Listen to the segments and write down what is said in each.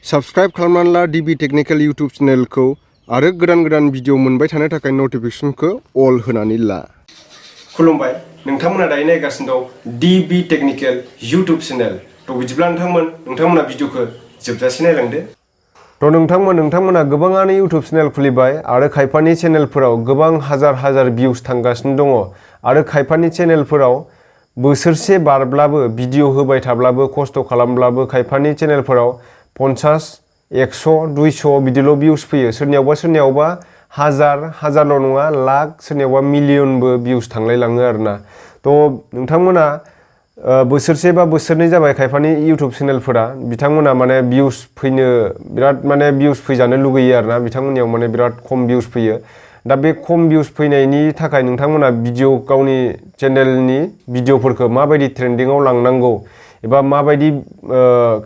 Subscribe खालामनानै ला डिबि technical YouTube चेनेलखौ आरो गोदान भिडिअ मोनबाय थानो थाखाय नटिफिकेसनखौ अल होनानै ला। खुलुमबाय, नोंथांमोना दायो नायगासिनो दं डिबि टेक्निकेल इउटुब चेनेल। बिदिब्ला नोंथांमोना भिडिअखौ जोबजासे नायलांदो। नोंथांमोना गोबाङानो इउटुब चेनेल खुलिबाय आरो खायफानि चेनेलफोराव गोबां हाजार भिउस थांगासिनो दङ आरो खायफानि चेनेलफोराव बोसोरसे बारब्लाबो भिडिअ होबाय थाब्लाबो खस्थ' खालामब्लाबो खायफानि चेनेलफोराव 50, 100, 200 बिदिल' भिउस फैयो। सोरनियावबा हाजारल' नङा, लाख, सोरनियावबा मिलियनबो भिउस थांलायलाङो आरोना। नोंथांमोना बोसोरसे बा बोसोरनै जाबाय खायफानि इउटुब चेनेलफोरा, बिथांमोना माने भिउस फैनो बिराद भिउस फैजानो लुगैयो आरोना। बिथांमोननियाव माने बिराद खम भिउस फैयो। दा बे खम भिउस फैनायनि थाखाय नोंथांमोना गावनि चेनेलनि भिडिअफोरखौ माबायदि ट्रेन्डिंआव लांनांगौ एबा माबायदि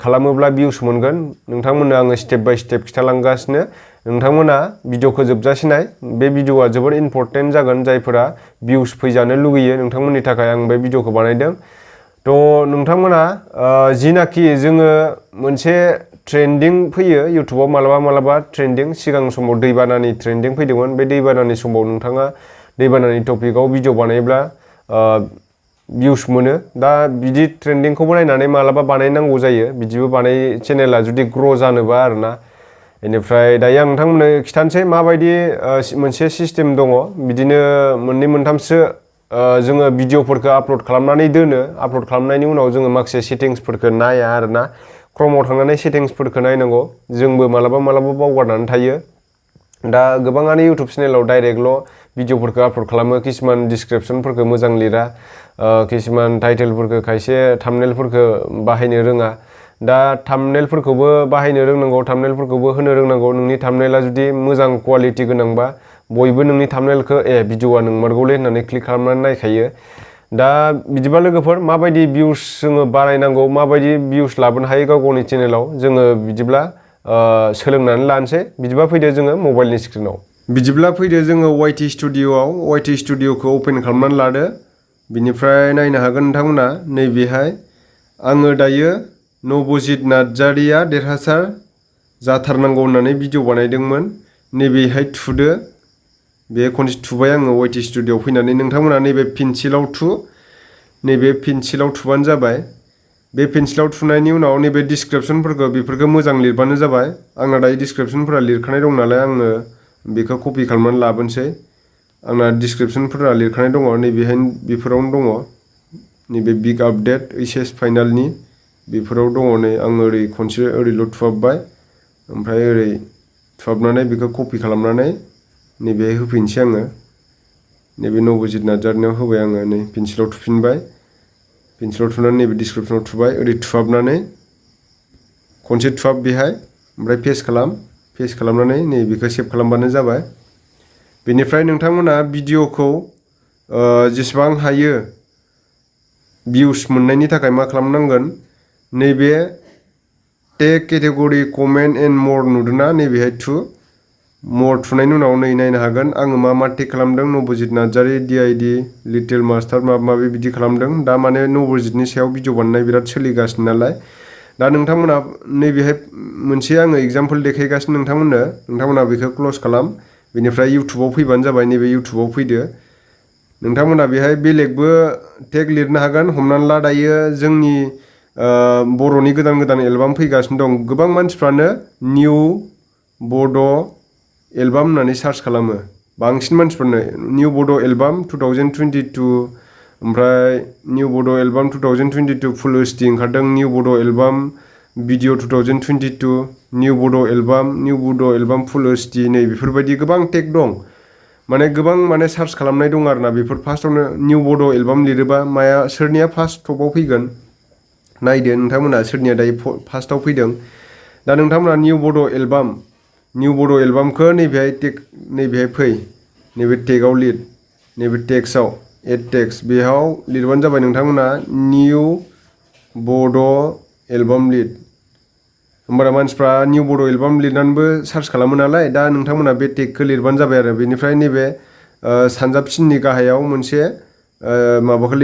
खालामोब्ला भिउस मोनगोन, नोंथांमोननो आङो स्टेप बाय स्टेप खिथालांगासिनो। नोंथांमोना भिडिअखौ जोबजासे नाय। बे भिडिअआ जोबोद इम्परटेन्ट जागोन। जायफोरा भिउस फैजानो लुगैयो, नोंथांमोननि थाखाय आं बे भिडिअखौ बानायदों। नोंथांमोना जिनाखि जोङो मोनसे ट्रेन्डिं फैयो इउटुबाव, मालाबा ट्रेन्डिं, सिगां समाव दैबानानि ट्रेन्डिं फैदोंमोन। बे दैबानानि समाव नोंथाङा दैबानानि टपिकआव भिडिअ बानायोब्ला भिउस मोनो। दा बिदि ट्रेन्डिंखौबो नायनानै मालाबा बानायनांगौ जायो। बिदिबो चेनेला जुदि ग्र' जानोबा आरोना। बेनिफ्राय दायो आं नोंथांमोननो खिथानोसै माबायदि मोनसे सिस्टेम दङ। बिदिनो मोननै मोनथामसो जोङो भिडिअफोरखौ आपल'ड खालामनानै दोनो। आपल'ड खालामनायनि उनाव जोङो माखासे सेटिंसफोरखौ नाया आरोना। क्रमआव थांनानै सेटिंसफोरखौ नायनांगौ। जोंबो मालाबा बावगारनानै थायो। दा गोबाङानो इउटुब चेनेलाव डाइरेक्टल' भिडिअफोरखौ आपल'ड खालामो। किसुमान डिसक्रिपसनफोरखौ मोजां लिरा, किसुमान टाइटेलफोरखौ, खायसे थाम्बनेलफोरखौ बाहायनो रोङा। दा थाम्बनेलफोरखौबो बाहायनो रोंनांगौ, थाम्बनेलफोरखौबो होनो रोंनांगौ। नोंनि थाम्बनेला जुदि मोजां कुवालिटि गोनांबा बयबो नोंनि थाम्बनेलखौ भिडिअआ नंमारगौलै होननानै क्लिक खालामनानै नायखायो। दा बिदिबा लोगोफोर, माबायदि भिउस जोङो बारायनांगौ, माबायदि भिउस लाबोनो हायो गावनि चेनेलाव, जोङो बिदिब्ला सोलोंनानै लानोसै। बिदिबा फैदो जोङो मबाइलनि स्क्रिनाव। बिदिब्ला फैदो जोङो वाइटि स्टुडिअ'आव। वाइटि स्टुडिअ'खौ अपेन खालामनानै लादो। बिनिफ्राय नायनो हागोन नोंथांमोना नैबेहाय आङो दायो नबजित नार्जारिया देरहासार जाथारनांगौ होननानै भिडिअ बानायदोंमोन। नैबेहाय थुदो। बे खनसे थुबाय आङो वाइटि स्टुडिअ'आव फैनानै। नोंथांमोना नैबे पेन्सिलाव नैबे पेन्सिलाव थुबानो जाबाय। बे पेन्सिलाव थुनायनि उनाव नैबे डिसक्रिपसनफोरखौ बेफोरखौ मोजां लिरबानो जाबाय। आंना दायो डिसक्रिपसनफोरा लिरखानाय दं नालाय आङो बेखौ कपि खालामनानै लाबोनोसै। आंना डिसक्रिपसनफोरा लिरखानाय दङ, नैबेहायनो बेफोरावनो दङ। नैबे बिग आपडेट ओइचएस फाइनालनि बेफोराव दङ। नै आं खनसे ओरैल' थुहाबबाय, ओमफ्राय ओरै थुहाबनानै बेखौ कपि खालामनानै नैबेहाय होफैनोसै आङो। नैबे नबजित नार्जारिनाव होबाय आङो। नै पेन्सिलाव थुफिनबाय, पेन्सिलाव थुनानै नैबे डिसक्रिपसनाव थुबाय। ओरै थुहाबनानै खनसे थुहाब बेहाय, ओमफ्राय पेस्ट खालामनानै नैबेखौ सेभ खालामबानो जाबाय। बेनिफ्राय नोंथांमोना भिडिअखौ जेसेबां हायो भिउस मोननायनि थाखाय मा खालामनांगोन, नैबे टेग केटेगरि कमेन्ट एन्ड मर नुदोंना, नैबेहाय मर थुनायनि उनाव नै नायनो हागोन आङो मा टेग खालामदों। Nabajit Narzary, DID, little master, माबा बिदि खालामदों। दा माने नबजितनि सायाव भिडिअ बानायनाय बिराद सोलिगासिनो नालाय। दा नोंथांमोना नैबेहाय मोनसे आङो एगजामपोल देखायगासिनो नोंथांमोना बेखौ क्ल'ज खालाम। बेनिफ्राय इउटुबाव फैबानो जाबाय। नैबे इउटुबाव फैदो। नोंथांमोना बेहाय बेलेगबो टेग लिरनो हागोन। हमनानै ला दायो जोंनि बर'नि गोदान एलबाम फैगासिनो दं। गोबां मानसिफ्रानो निउ बड' एलबाम होननानै सार्च खालामो। बांसिन मानसिफोरनो निउ बड' एलबाम 2022, ओमफ्राय निउ बड' एलबाम 2022 फुल ओइचडि ओंखारदों। निउ बड' एलबाम भिडिअ 2022, निउ बड' एलबाम फुल ओइचडि, नै बेफोरबायदि गोबां टेग दं। गोबां सार्च खालामनाय दं आरोना। बेफोर फार्स्टआवनो निउ बड' एलबाम लिरोबा सोरनिया फार्स्ट टपाव फैगोन नायदो नोंथांमोना, सोरनिया दायो फार्स्टआव फैदों। दा नोंथांमोना निउ बड' एलबामखौ नैबेहाय फै, नैबे टेगआव लिर, नैबे टेक्सआव एड टेक्स, बेयाव लिरबानो जाबाय। नोंथांमोना निउ बड' एलबाम लिर। होमबाना मानसिफ्रा निउ बड' एलबाम लिरनानैबो सार्च खालामो नालाय। दा नोंथांमोना बे टेगखौ लिरबानो जाबाय आरो। बेनिफ्राय नैबे सानजाबसिननि गाहायाव मोनसे माबाखौ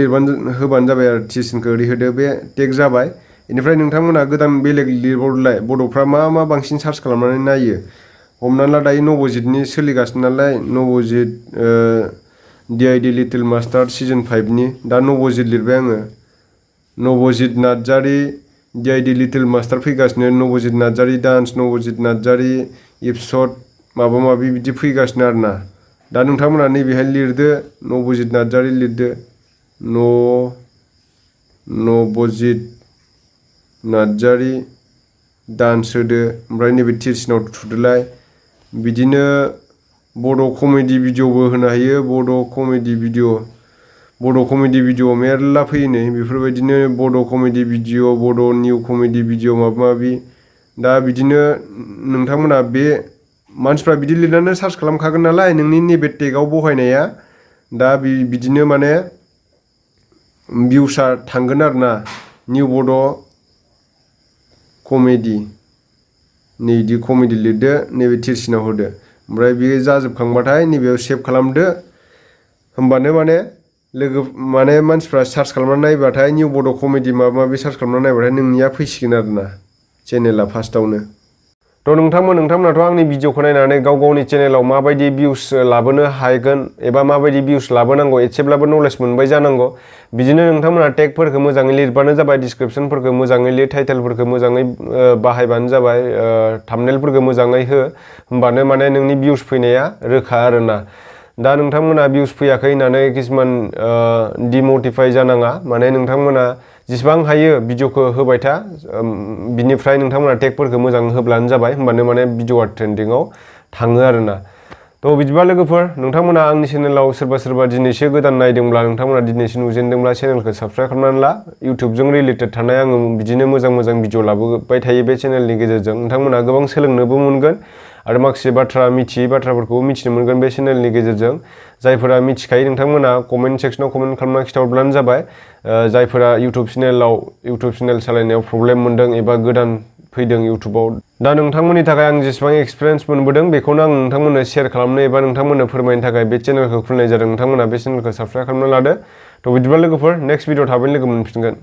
होबानो जाबाय आरो, टिसिनखौ ओरै होदो। बे टेग जाबाय। बेनिफ्राय नोंथांमोना गोदान बेलेग लिरबावलाय बड'फ्रा मा बांसिन सार्च खालामनानै नायो हमनानै ला दायो नबजितनि सोलिगासिनो नालाय Nabajit DID little master season 5नि दा नबजित लिरबाय आङो Nabajit Narzary DID little master फैगासिनो नबजित नार्जारि डान्स नबजित नार्जारि एपिसड माबा माबि बिदि फैगासिनो आरोना दा नोंथांमोना नैबेहाय लिरदो नबजित नार्जारि लिरदो नबजित नार्जारि डान्स होदो ओमफ्राय नैबे तिरसिनाव थुदोलाय बिदिनो बड' कमेडि भिडिअबो होनो हायो बड' कमेडि भिडिअ मेरला फैयो नै बेफोरबायदिनो बड' कमेडि भिडिअ बड' निउ कमेडि भिडिअ माबा माबि दा बिदिनो नोंथांमोना बे मानसिफ्रा बिदि लिरनानै सार्च खालामखागोन नालाय नोंनि नैबे टेगाव बहायनाया दा बिदिनो माने भिउसआ थांगोन आरोना निउ बड' कमेडि नैदि कमेडि लिरदो नैबे तिरसिनाव होदो ओमफ्राय बे जाजोबखांबाथाय नैबेयाव सेभ खालामदो होमबानो माने मानसिफ्रा सार्च खालामनानै नायबाथाय निउ बड' कमेडि माबा माबि सार्च खालामनानै नायबाथाय नोंनिया फैसिगोन आरोना चेनेला फार्स्टआवनो थ' नोंथांमोनाथ' आंनि भिडिअखौ नायनानै गावनि चेनेलाव माबायदि भिउस लाबोनो हागोन एबा माबायदि भिउस लाबोनांगौ एसेब्लाबो नलेज मोनबाय जानांगौ बिदिनो नोंथांमोना टेगफोरखौ मोजाङै लिरबानो जाबाय डिसक्रिपसनफोरखौ मोजाङै लिर टाइटेलफोरखौ मोजाङै बाहायबानो जाबाय थाम्बनेलफोरखौ मोजाङै हो होमबानो माने नोंनि भिउस फैनाया रोखा आरोना दा नोंथांमोना भिउस फैयाखै होननानै किसुमान डिमटिफाइ जानाङा माने नोंथांमोना जेसेबां हायो भिडिअखौ होबाय था बिनिफ्राय नोंथांमोना टेगफोरखौ मोजां होब्लानो जाबाय होमबानो माने भिडिअआ ट्रेन्डिङाव थाङो आरोना थ' बिदिबा लोगोफोर नोंथांमोना आंनि चेनेलाव सोरबा दिनैसो गोदान नायदोंब्ला नोंथांमोना दिनैसो नुजेनदोंब्ला चेनेलखौ साबस्क्राइब खालामनानै ला इउटुबजों रिलेटेड थानाय आङो बिदिनो मोजां भिडिअ लाबोबाय थायो बे चेनेलनि गेजेरजों नोंथांमोना गोबां सोलोंनोबो मोनगोन आरो माखासे मिथियै बाथ्राफोरखौबो मिथिनो मोनगोन बे चेनेलनि गेजेरजों जायफोरा मिथिखायो नोंथांमोना कमेन्ट सेक्सनाव कमेन्ट खालामना खिथाहरब्लानो जाबाय जायफोरा इउटुब चेनेल सालायनायाव प्रब्लेम मोनदों एबा गोदान फैदों इउटुबाव दा नोंथांमोननि थाखाय आं जेसेबां एक्सपिरियेन्स मोनबोदों बेखौनो आं नोंथांमोननो शेयार खालामनो एबा नोंथांमोननो फोरमायनो थाखाय बे चेनेलखौ खुलिनाय जादों नोंथांमोना बे चेनेलखौ साबस्क्राइब खालामना लादो थ' बिदिबा लोगोफोर नेक्स्ट भिडिअ थाबैनो लोगो मोनफिनगोन